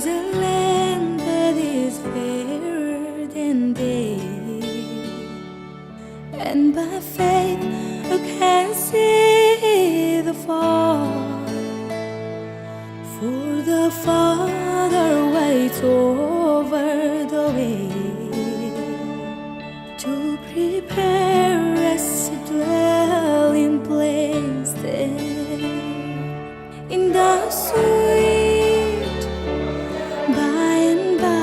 There's a land that is fairer than day, and by faith I can see the far. For the Father waits over the way to prepare us a dwelling place there in the sweet by and by.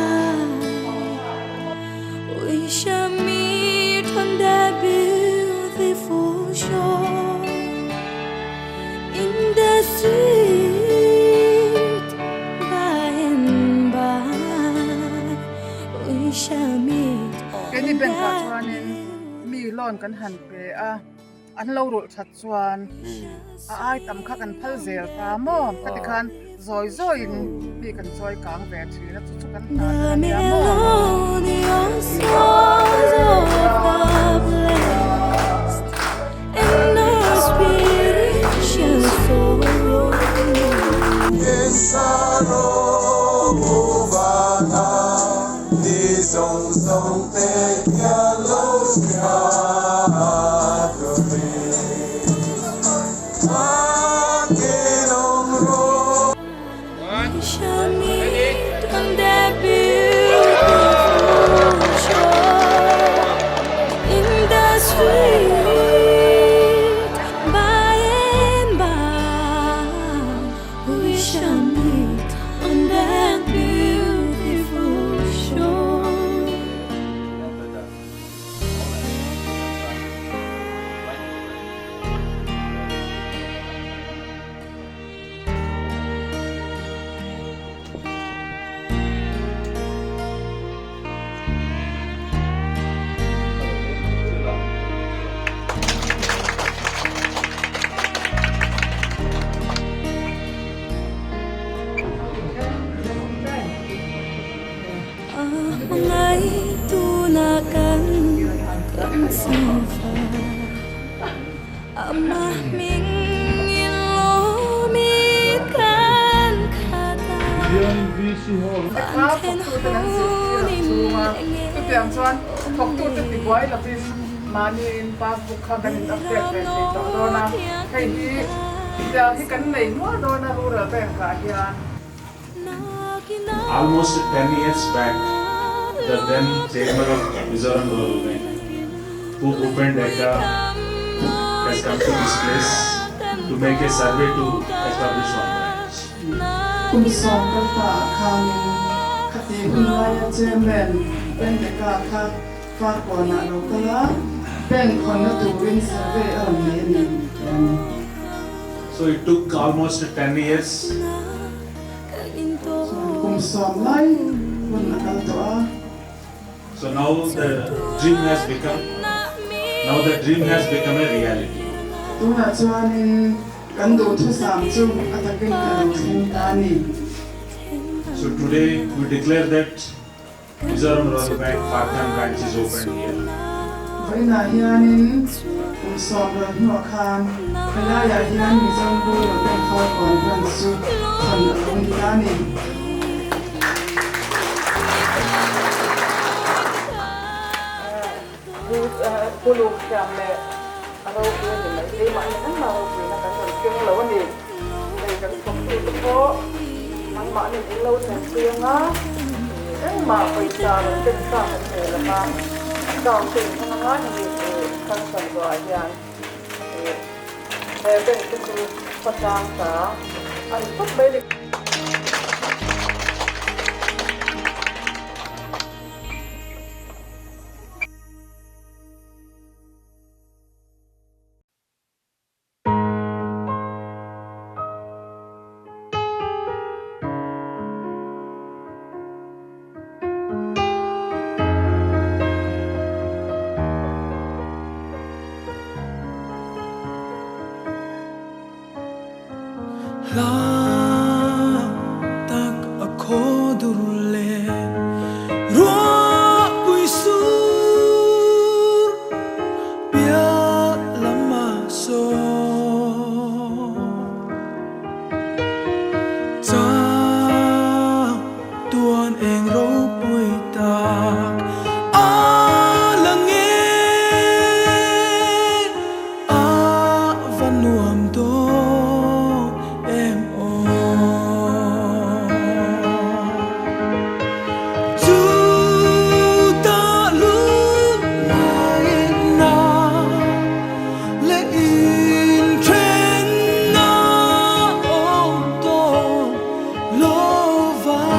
We shall meet on that beautiful shore in the sweet by and by. We shall meet Keini on bank ah that chuanin mi loan kan han pe a, an lo rulh that chuan a ai tam kha kan phal zel ta maw? Ka ti khan zawi zawiin mi kan chawi kang ve thin a, chu chu kan hna The tur a nia maw? melodious songs of the blessed and our spirit shall soar. We shall meet on that beautiful shore in the sweet by and by. We shall meet on that beautiful shore. Mangai tunakan kan sofa Ama mingin lomi kan kata Kha thawktute an zirtir ang chung a, chutiang chuan thawktute tibuai lovin mahniin passbook kha kan in update ve thei tawh dawn a, hei hi tiang hi kan nei nual dawn a rural bank ah hian. Almost 10 years back, the then chairman of Mizoram Rural Bank, Pu Bhupen Deka, has come to this place to make a survey to establish one branch. Kum sawm kal ta ah khanin khati hun laia chairman Pendeka kha Farkawnah a lo kal a, bank hawnna turin survey a rawn nei a ni tih a ni. So it took almost 10 years. Kum sawm lai hun a kal tawh a. So now the dream has become now the dream has become a reality. Tunah chuanin kan duhthusam chu a takin a lo thleng ta a ni. So today we declare that Mizoram Rural Bank Farkawn branch is opened here. Vawiinah hianin kum sawm rawn hnuah khan helaiah hian Mizoram Rural Bank Farkawn branch chu thawn a lo ni ta a ni. Buluk thiam leh a ropui a ni mai. Keimah hian engmah ropuina kan rawn keng lo a ni. Hei kan thawktute pawh anmahni min lo thlenpui anga engmah pawisa rawn ken sa kan nei lo va, account te inhawng anga hemi function zawhah hian he bank te chu khawtlang ta a ni tawp mai a ni. Eng ropui tak a lang e, a va nuam dawn em aw. Chu ta lungngaihna leh inthenna awm dawn lo vang.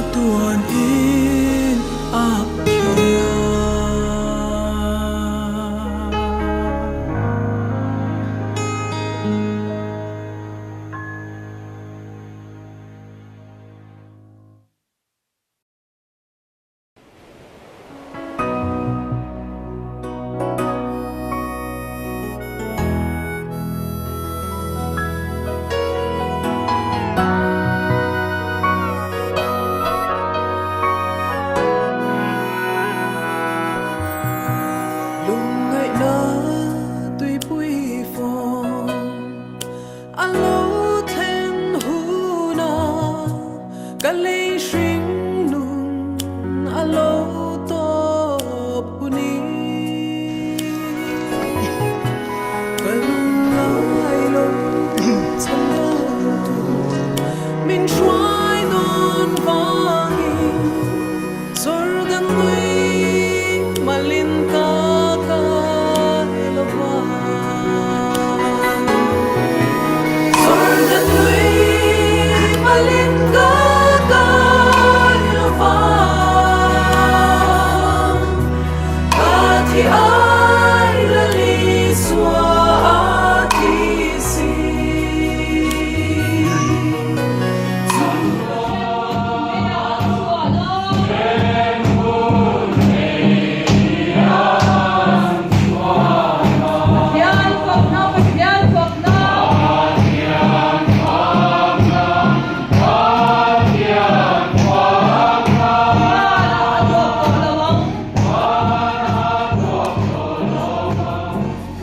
Chatuan in a hria. Lungngaihna tuipui fawm a lo thlen hunah ka lei hring nun a lo tawp hunin ka lungngai lo chhan tu min hruai dawn vangin Jordan nui malin ka kai lo vang. Jordan nui malin ka kai lo vang. Ka thi ai la li sua a thi si.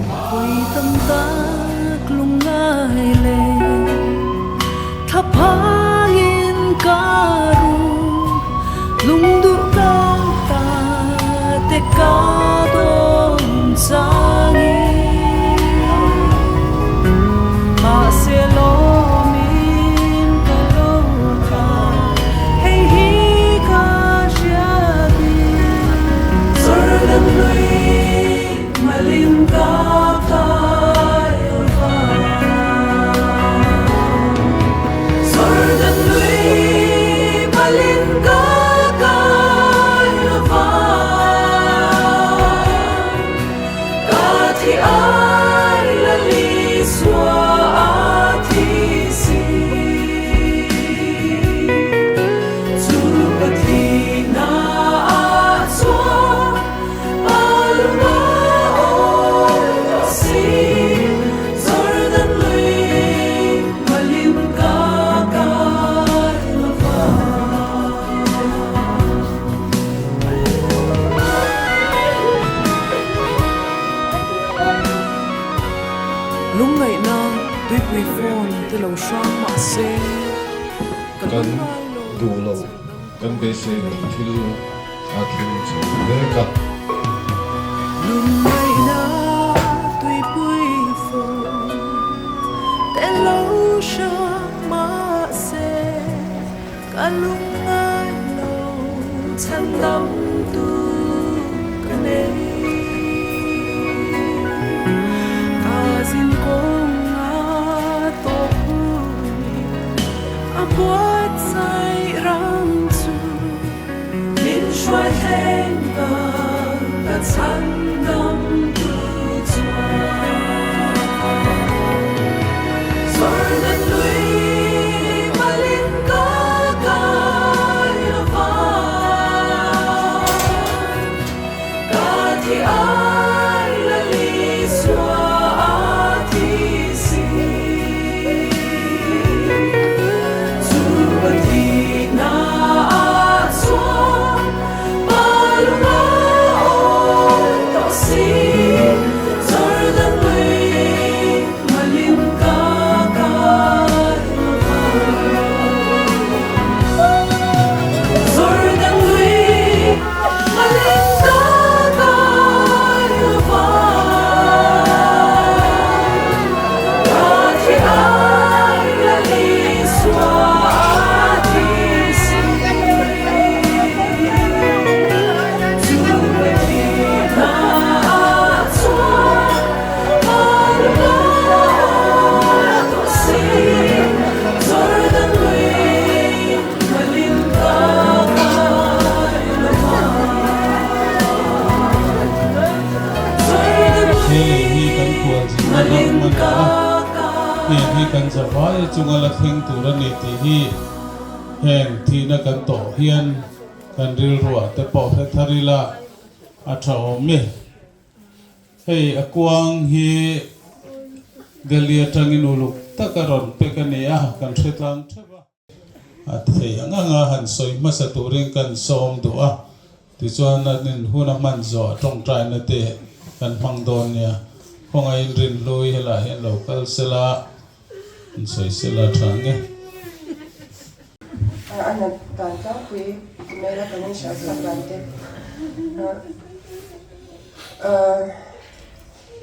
Vawi tam tak lungngai leh thlaphangin ka rum lungduh ka ta te ka dawn changin mahse lawmin ka lo tla hei hi ka hria bik. Jordan lui malin ka kai vang. Jordan lui malin ka kai vang. Ka thi ai la li sua a thi si. Chu ka thi na a chuan palunga awm tawh si. Jordan lui malin ka kai lo vang. Lungngaihna tuipui phone te lo hrang mah se ka Kan lungngai lo duh loh, kan beisei loh thil a thleng chho mek a. Lungngaihna tuipui phone te lo hrang mah se ka lungngai lo chhandam tu ka nei. Ka zin kawnga tawp hunin a buatsaih ram chu min hruai thleng ang ka chhandam tu chuan. Jordan lui malin ka kai lo vang. Ka thi ai la li sua a thi si. Chu ka thi na a chuan palunga awm zavai chunga la thleng tur a ni tih hi heng thihna kan tawh hian kan rilruah te pawh hre thar ila a tha awm e. Hei a kuang hi Delhi atangin uluk taka rawn pek a ni a, kan hre tlang theuh a. A thei ang anga han sawi hmasa turin kan sawm duh a, tichuan an inhun a hman zawh tawngtaina te kan hmang dawn nia. Khawngaihin Rinhlui helaiah hian lo kal sela, an sawi sela tha ang e. A nat dan tlangpui mela kan inhriat chhuak dan te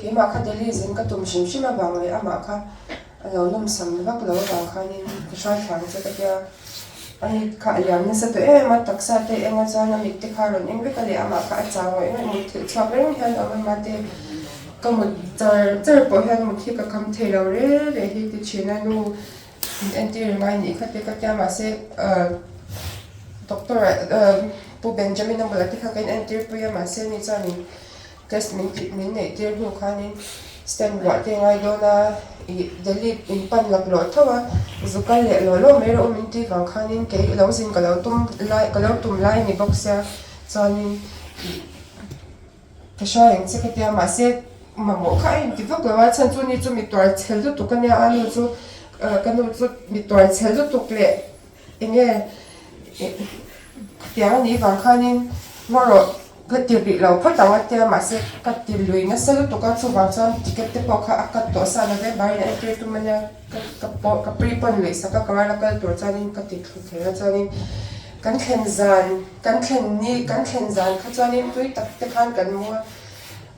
Keimah kha Delhi zin ka tum hrim hrim avang leh amah kha a lo nawmsam vak lo avang khanin ka hrai thlang che ka tia. Ani kha a liam nasa tawh em a, taksa te enga chuan a mit te kha a rawn eng vek a leh amah kha a chau ngawih ngawih mut thilh chhuak reng hian a awm a te ka mut char char pawh hian mut hi ka kham thei lo re re hi ti thin a nu min entir ringai nih kha te ka tia mahse doctor ah Pu Benjamin a bulah te kha ka inentir pui a mahse ani chuanin Test min tih min neih tir hnu khanin stand buah te ngai dawn a, ih Delhi in pan lak lawh tho a, zu kal leh law law mai rawh u min tih vang khanin kei lo zin ka lo tum lai ka lo tum lai a ni bawk sia chuanin ih ka hria eng che ka tia mahse mamawh kha a inti vak lo a chhan chu ni chu mi tuar chhel lutuk a nia a nu chu ka nu chu mi tuar chhel lutuk leh Eng nge khatiang a nih vang khanin ngaw rawh ka ti rih lo phawt ang a tia mahse ka ti lui nasa lutuk a chuvang chuan ticket te pawh kha a cut tawh sa November in a entir tum ania ka pawh ka pre pawn luih sak a ka ngaina kal tur chuanin ka ti thlu thei a chuanin kan thlen zan kan thlen ni kan thlen zan kha chuanin tui tak te khan kan mu a.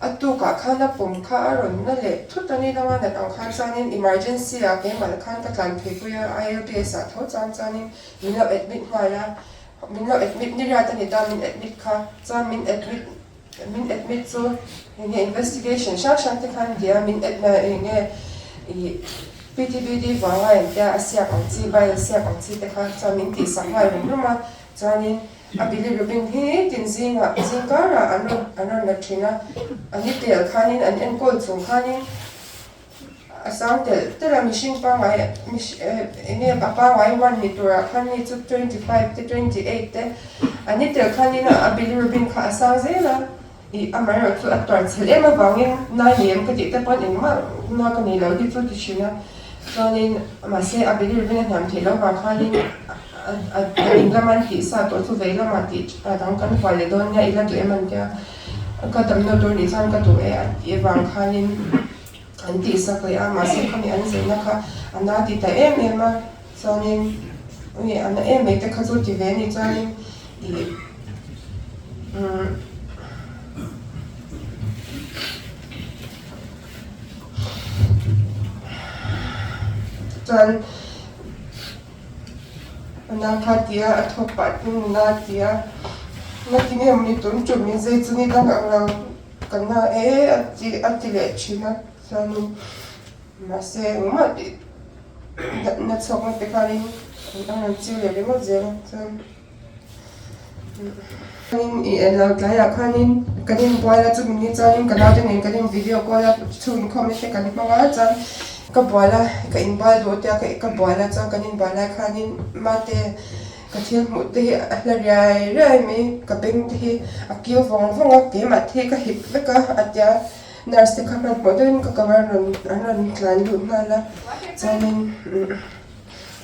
A tukah khan a pawm kha a rawn na leh thut a ni danga nat ang khan chuanin emergency ah keimah khan ka tlan phei pui a, ILBS ah tho chuan chuanin min lo admit nghal a, min lo admit ni riat a ni ta min admit kha, chuan min admit min admit chu enge investigation hrang hrang te khan tia min admit enge ih PTBD vanga engtia a siak ang chi bile siak ang chi te kha chuan min tihsak nghal rum rum a chuanin A bilirubin hi tin zingah zing karah an rawn an rawn la thin a, a ni tel khanin an enkawl chung khanin a sang telh telh a, mihring pangngai eng nge a pangngai one ni turah khan mi chu 25 te 28 te a ni tel khanin a bilirubin kha a sang zel a, ih amaherawh chu a tuar chhel em avangin nai ni em ka tih te pawn engmah na ka nei lo hi chu ti thin a, chuanin mahse a bilirubin a hniam theih loh vang khanin. A ding lama an tih sa tawh chu vei lamah tih a dang kan hual leh dawn nia i la duh em an tia ka damna tur nih chuan ka duh e a tih avang khanin an tih sak leh a mahse khami an zeina kha a na ti ta em em a chuanin ui a na em mai te kha chu ti ve a ni chuanin ih umm. Chuan. A na kha tia a thawk pah tung na tia na ti nge mawni tun tum in zai chu ni dang ang lo ka na e a ti a ti leh thin a chuanin mahse engmah tih na chhuak na te khanin an rawn chiu leh ringawt zel a chuan i en lo tlaiah khanin kan inbual a chumi ni chuanin ka naute nen kan in video call a chhung inkhawm te kan hmang a chuan ka bual a ka inbual duh tia ka bual a chuan kan inbual lai khanin mate ka thil hmuh te hi a hla riai riai mai ka beng te hi a kiu vawng vawng a keimah te hi ka hip vek a a tia nurse te kha hmanhmawh deuhin ka cover an rawn tlan lut nghal a chuanin.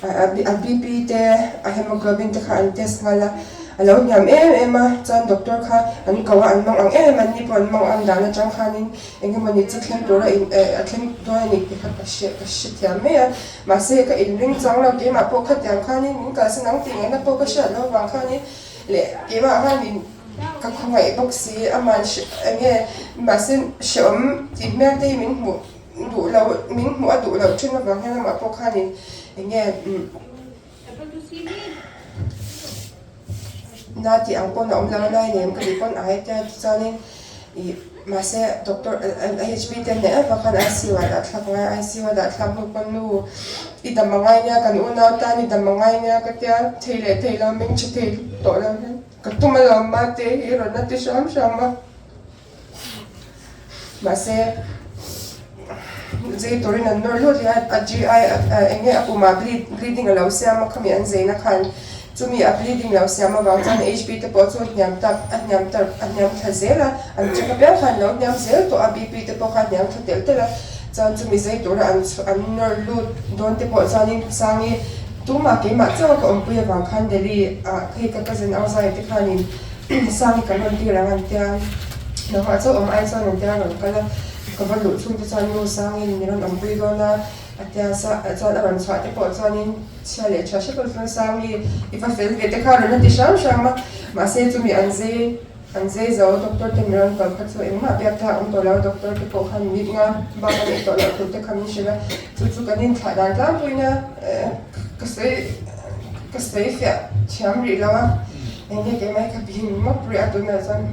A BP te a hemoglobin te kha an test nghal a, a lo hniam em em a, chuan doctor kha an ko a, an mang ang em em a, ni pawh an mang ang dan atang khanin eng emawni chu thleng tura in eh a thleng dawn a ni tih kha ka hre ka hrethiam mai a, mahse ka inring chuang lo keimah pawh khatiang khanin min kalsan ang tih ngaihna pawh ka hriat loh avang khanin leh keimah khan in ka khawngaih bawk si aman eng nge mahse hrehawm tih hmel te hi min hmuh. Duh lo, min hmuh a duh loh thin avang hian amah pawh khanin eng nge na tih ang pawn a awm lo a lai nem ka tih pawn ai tia tichuanin ih mahse doctor HB te hneh avang khan ICU ah dah thlak ngai a ICU a dah thlak hnu pawn nu i dam a ngai nia kan unau tan i dam a ngai nia ka tia thei leh thei lo meng tha thei tawh lo hian ka tum alawm mate hi rawn a ti hram hram a. Mahse, Zei turin an nawr lut leh a, a GI eng nge a pumah bleed bleeding a lo siam a, khami an zeina khan chumi a bleeding lo siam avang chuan HB te pawh chu a hniam tak a hniam tak a hniam thla zel a, an check apiang khan lo hniam zel tawh a, BP te pawh kha a hniam thla telh telh a, chuan chumi zei tura an an nawr lut dawn te pawh chuanin Sangi tumah keimah chauh a ka awmpui avang khan Delhi ah hei ka cousin Auzaia te khanin Sangi kan rawn tir ang an tia, nangmah chauh awm ai chuan an tia a rawn kal a. Ka va luh chhung te chuan nu sangin min rawn awmpui dawn a, a tia sa chuan a rawn chhuah te pawh chuanin chhia leh tha hrep chuan Sangi i va fel ve te kha a rawn la ti hram hram a, mahse chumi an zei an zei zo doctor te min rawn kal kha chu engmah biak thlak awm tawh lo doctor te pawh khan mit nga bak a neih tawh loh tur te kha min hrilh a, chu chu kan inthlah dan tlangpuiin a ka sawi ka sawi fiah thiam rih lo a, eng nge keimah hi ka bing mawp rih a tunah chuan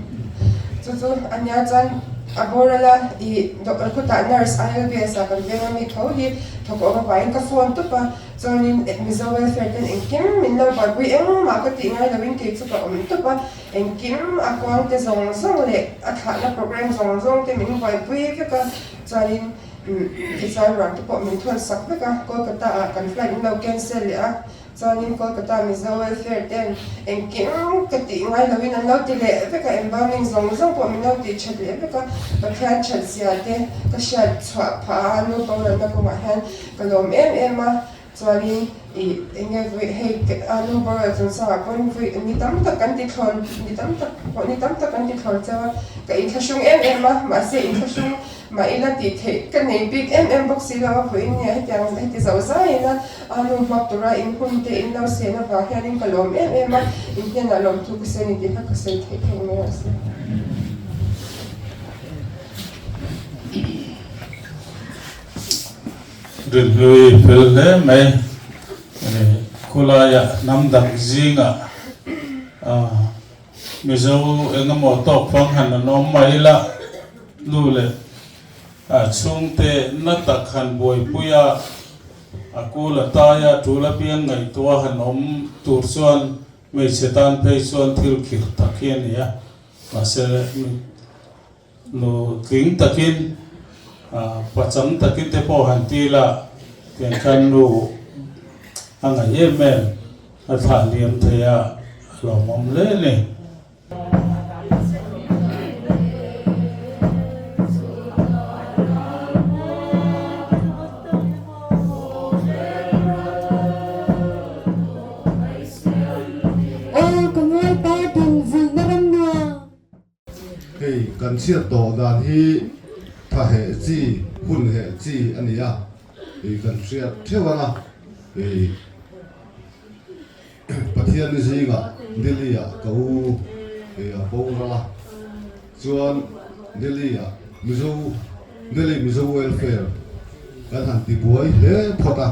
chu chu a nia chuan a boral a ih doctor khutah nurse ILBS ah kan veng a mi tho hi thawk awm avangin ka phone tawp a chuanin Mizo welfare ten engkim min lo buaipui engmah ka tih ngai loin kei chu ka awm tawp a engkim a kuang te zawng zawng leh a thlahna program zawng zawng te min buaipui vek a chuanin tichuan ruang te pawh min thawn sak vek a Kolkata ah kan flight min lo cancel leh a. Chuanin Kolkata Mizo Welfare ten engkim ka tih ngai loin an lo ti leh vek a, embalming zawng zawng pawh min lo tih that leh vek a, Pathian that zia te ka hriat chhuah phah a, nu boranna kawngah hian ka lawm em em a, chuanin ih enge vui hei a nu boral chungchangah pawn vui ni tam tak kan ti thlawn ni tam tak pawh ni tam tak kan ti thlawn cheu a, ka inthlahrung em em a, mahse inthlahrung Mah ila tih theih ka nei bik em em bawk si lo a, vawiin nge hetiang heti zo zaiin a anu hmak tura in hun te in lo sen avang hianin ka lawm em em a, in hnenah lawmthu ka sawi ni tih kha ka sawi theih thei mai a si. Rinhlui fel hle mai khulaiah hnam dang zingah Mizo engemaw tawk fang han an awm mai la, nu leh chhungte na tak han buaipui a, a kul a tai a, tul apiang ngaihtuah han awm tur chuan hmeichhe tan phei chuan thil khirh tak hi a ni a, mahse nu tling takin pachang takin te pawh han ti la tiang khan nu a ngaih em em a thlah liam thei a a lawmawm hle a ni. Aw ka ngawi pa din vulhna ram nuam. Hei kan chhiat tawh dan hi tha heh chi, hun heh chi a ni a, hei kan hriat theuh ang a, hei Pathian zingah Delhi ah ka u hei a boral a, chuan Delhi ah Mizo Delhi Mizo Welfare kan han ti buai hle phawt a,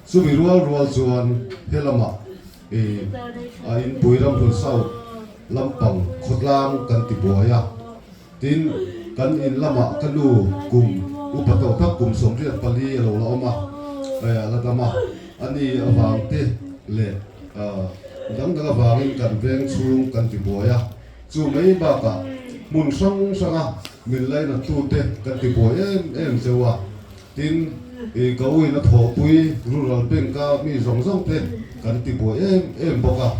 chumi rual rual chuan helamah hei a inpui ramhlun South Lampang khawtlang kan ti buai a, tin kan in lamah ka nu kum upa tawh tak kum 74 a lo la awm a, a la dam a, a ni avang te leh dang dang avangin kan veng chhung kan ti buai a, chu mai bakah hmun hrang hranga min lainatute kan ti buai em em zeuh a, tin ka uina thawhpui Rural Bank a mi zawng zawng te kan ti buai em em bawk a.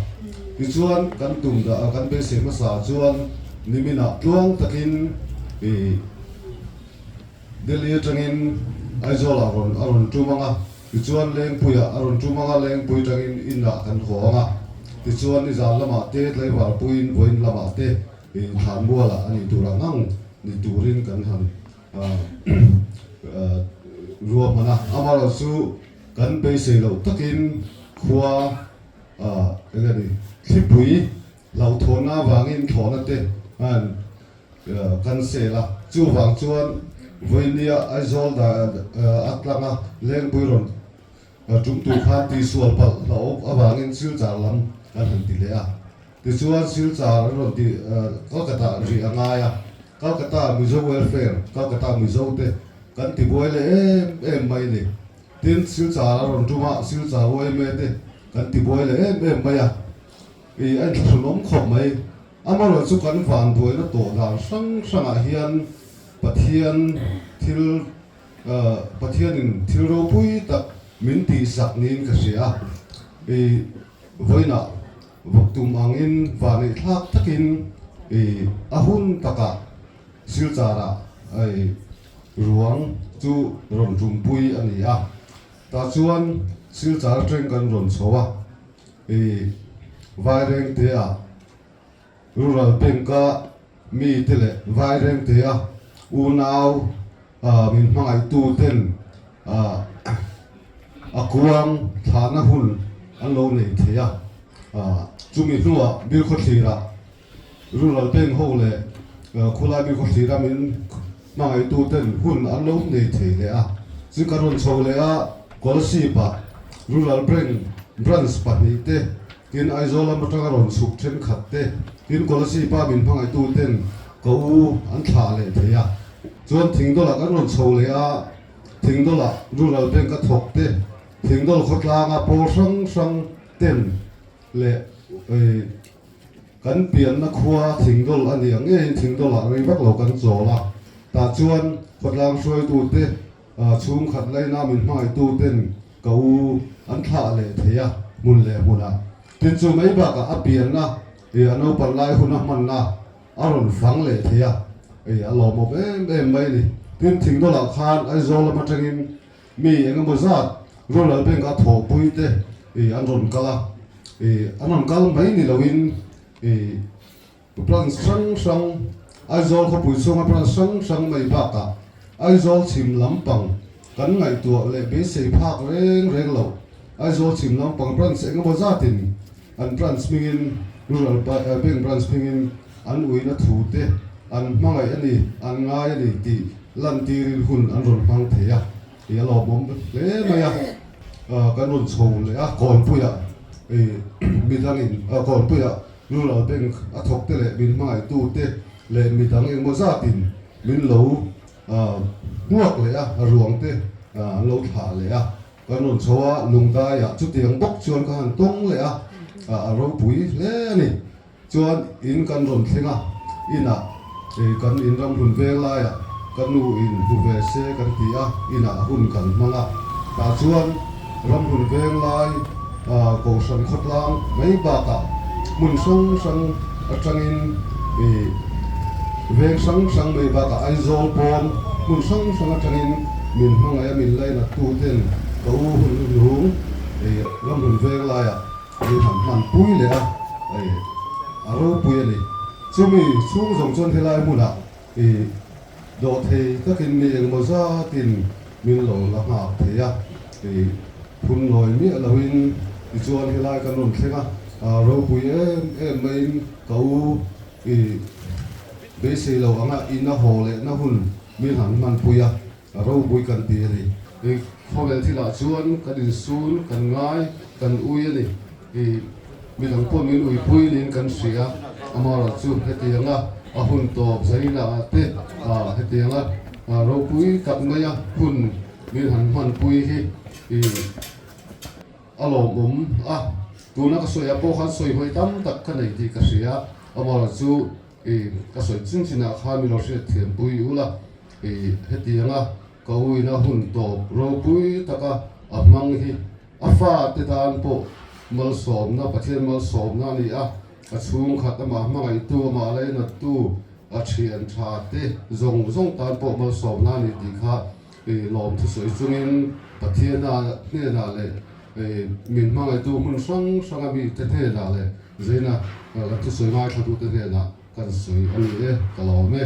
Tichuan kan tum dah a kan beisei hmasa chuan niminah tluang takin ih Delhi atangin Aizawl ah rawn a rawn tum ang a, tichuan Lengpuiah a rawn tum ang a, Lengpui tangin inah kan haw ang a, tichuan nizan lamah te tlaivarpuiin vawiin lamah te ih thlanmualah a nih tur ang ang ni turin kan han ruahman a, amaherawhchu kan beisei loh takin khua eng a ni thlipui hlauhthawnna avangin thlawhna te an cancel a, chuvang chuan vawinia Aizawl a tlanga Lengpui rawn tum tur khan tihsual palh hlauh avangin Silchar lam an han ti leh a. Tichuan Silchar an rawn ti Kolkata rih a ngai a, Kolkata Mizo Welfare, Kolkata Mizo te kan ti buai leh em em mai a ni. Tin, Silchar a rawn tum a, Silchar yma te kan ti buai leh em em mai a, ih a inthlahrunawm khawp mai. Amaherawhchu chu kan vanduaina tawh dan hrang hrangah hian Pathian thil. Pathianin thil ropui tak min tihsak niin ka hria a, i vawiinah vawk tum angin vanneih thlak takin i a hun takah Silchar-ah i ruang chu rawn tumpui a ni a, tah chuan Silchar atang kan rawn chho a, i Vairengte-ah Rural Bank-a mite leh Vairengtea unau min hmangaihtu ten a kuang thlahna hun an lo nei thei a. Chumi hnuah Bilkhawthlirah Rural Bank ho leh khulai Bilkhawthlira min hmangaihtu ten hun an lo nei thei leh a. Chu ka rawn chho leh a, Kolasib-ah Rural Bank branch pahnihte Tin, Aizawl lam atanga rawn chhuk thenkhat te, tin Kolasib-a min hmangaihtu ten ka u an thlah leh thei a. Chuan Thingdawlah kan rawn chho leh a, Thingdawlah Rural Bank a thawk te, Thingdawl khawtlanga pawl hrang hrang ten leh kan pianna khua Thingdawl a ni ang ngeiin Thingdawlah rei vak lo kan chawl a. Tah chuan khawtlang hruaitu te Chhungkhat laina min hmangaihtu ten ka u an thlah leh thei a, hmun leh hmunah. Tin chu mai bakah a pianna ih a naupan lai huna hmanna a rawn fang leh thei a, ih a lawmawm em em mai a ni. Tin Thingdawlah khan Aizawl lam atangin mi eng emaw zat Rural Bank a thawhpui te ih an rawn kal a, ih an rawn kal mai ni loin ih Branch hrang hrang, Aizawl khawpui chhunga branch hrang hrang mai bakah Aizawl chhim lampang kan ngaihtuah leh beisei phak reng reng lo. Aizawl chhim lampang branch eng emaw zatin an branch hmingin Rural Bank branch hmingin an uina thu te an hmangaih a ni, an ngai a ni tih lantirin hun an rawn hmang thei a, tih a lawmawm hle mai a. Kan rawn chho leh a, Kawnpuiah midangin Kawnpuiah Rural Bank a thawkte leh min hmangaihtu te leh midang engmaw zatin min lo hmuak leh a, ruang te an lo thlah leh a, kan rawn chho a, Lungdaiah chutiang bawk chuan ka han tawng leh a, a ropui hle a ni. Chuan in kan rawn thleng a, inah kan in ram hun veng laiah ka nu in hmu ve se kan ti a, inah hun kan hmang a, tah chuan ram hun veng lai Kohhran khawtlang mai bakah hmun hrang hrang atangin veng hrang hrang mai bakah Aizawl pawn hmun hrang hrang atangin min hmangaih a min lainat tu ten ka u hun hnung ram hun veng laiah min han hman pui leh a, a ropui a ni. Chumi chhung zawng chuan helai hmunah dawhthei takin mi engmaw zatin min lo la nghak thei a, phun nawi miah loin tichuan helai kan rawn thleng a, ropui em em maiin ka u beisei lo anga in a haw lehna hun min han hmanpui a, ropui kan ti a ni. Khawvel thilah chuan kan insun, kan ngai, kan ui a ni. Midang pawh min uipui niin kan hria, amaherawh chu hetianga a hun tawp zaina te hetianga ropui tak maia hun min han hmanpui hi a lawmawm a. Tuna ka sawiah pawh khan sawi hawi tam tak ka nei tih ka hria, amaherawh chu ka sawi chin chinah khan min lo hriatthiampui ula hetianga ka uina hun tawp ropui taka a hmang hi A fate tan pawh malsawmna, Pathian malsawmna a ni a, a chhungkhat amah hmangaihtu, amah lainattu, a thian tha te zawng zawng tan pawh malsawmna a ni tih kha lawm thusawi chungin Pathiana hnenah leh min hmangaihtu hmun hrang hranga mite hnenah leh zeina kan thusawi ngaithlatute hnenah kan sawi a ni e, ka lawm e.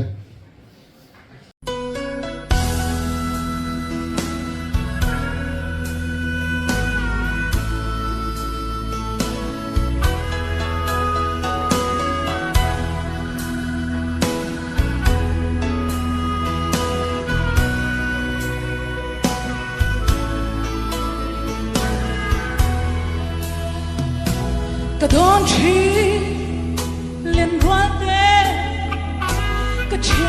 Ka dawn thin. Lenrual te ka chhin.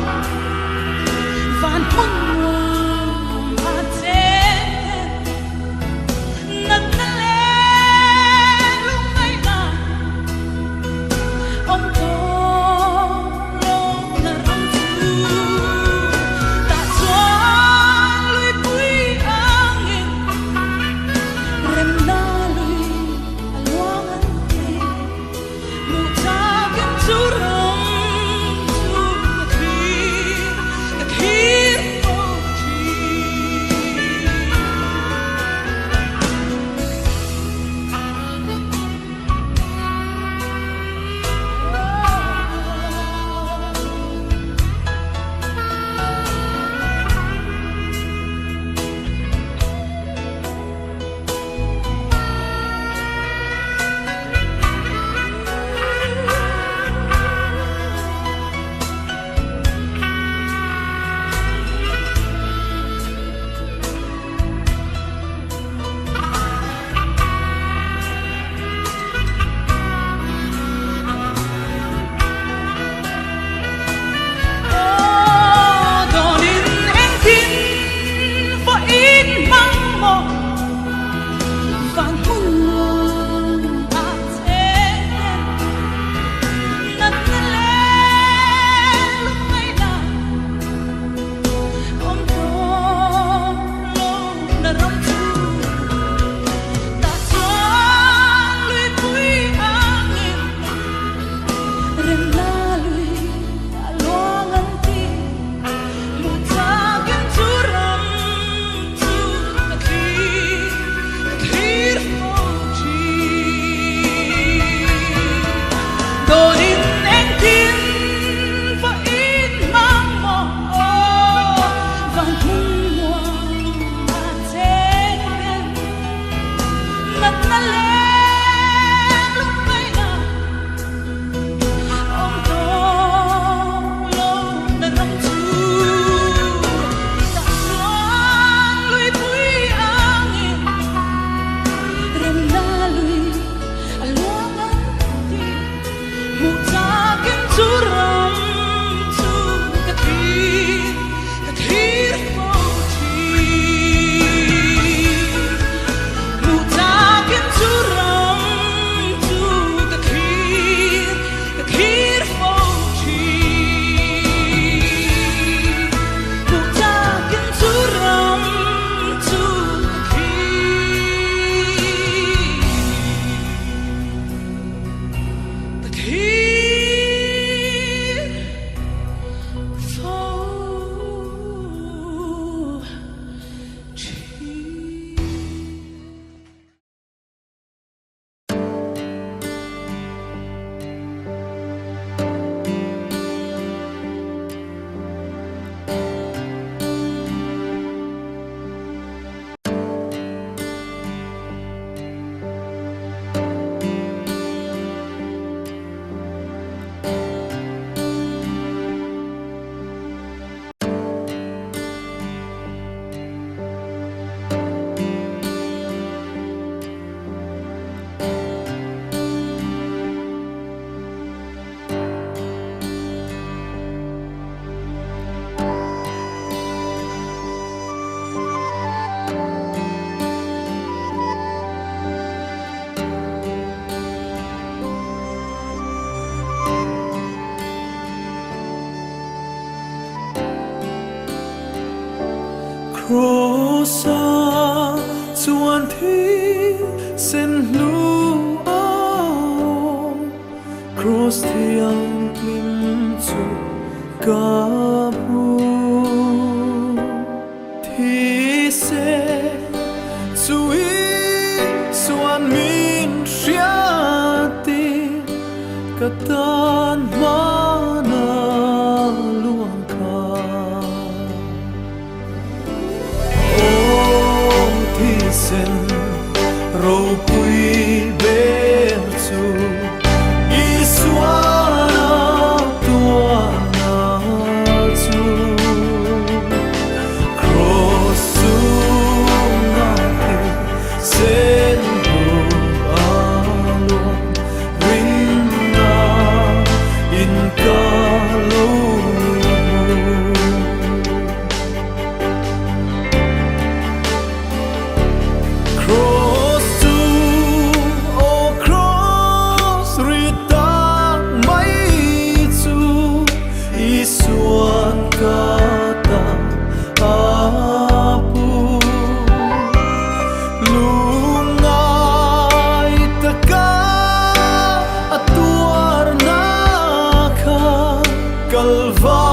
maw Van hmun nuam a cheng ten Natna leh lungngaihna awm tawh lohna ram chu Tah chuan luipui angin Remna lui a luang an ti. Hmuh chakin chu ram chu ka thlir, ka thlir fo thin. Aw dawnin engtin vawiin hmang maw? Van hmun nuam a cheng ten natna leh lungngaihna awm tawh lohna ram chu tah chuan luipui angin remna lui a luang an ti. Hmuh chakin chu ram chu ka thlir, ka thlir fo thin. Dawnin engtin vawiin hmang maw aw, van hmun nuam a cheng ten natna leh lungngaihna Awm tawh lohna ram chu tah chuan luipui angin remna lui a luang an ti. Hmuh chakin chu ram chu ka thlir, ka thlir fo thin. Hmuh chakin chu ram chu ka thlir, ka thlir fo thin. Hmuh chakin chu ram chu ka thlir, ka thlir fo thin. Kross-a chuan thisen hlu a awm, Kross thianghlim chu ka hmu. Thisen chu Isuan min hriatir, ka tan hmana luang kha. Aw thisen ropui ber chu Isuana tuana chu. Kalvari.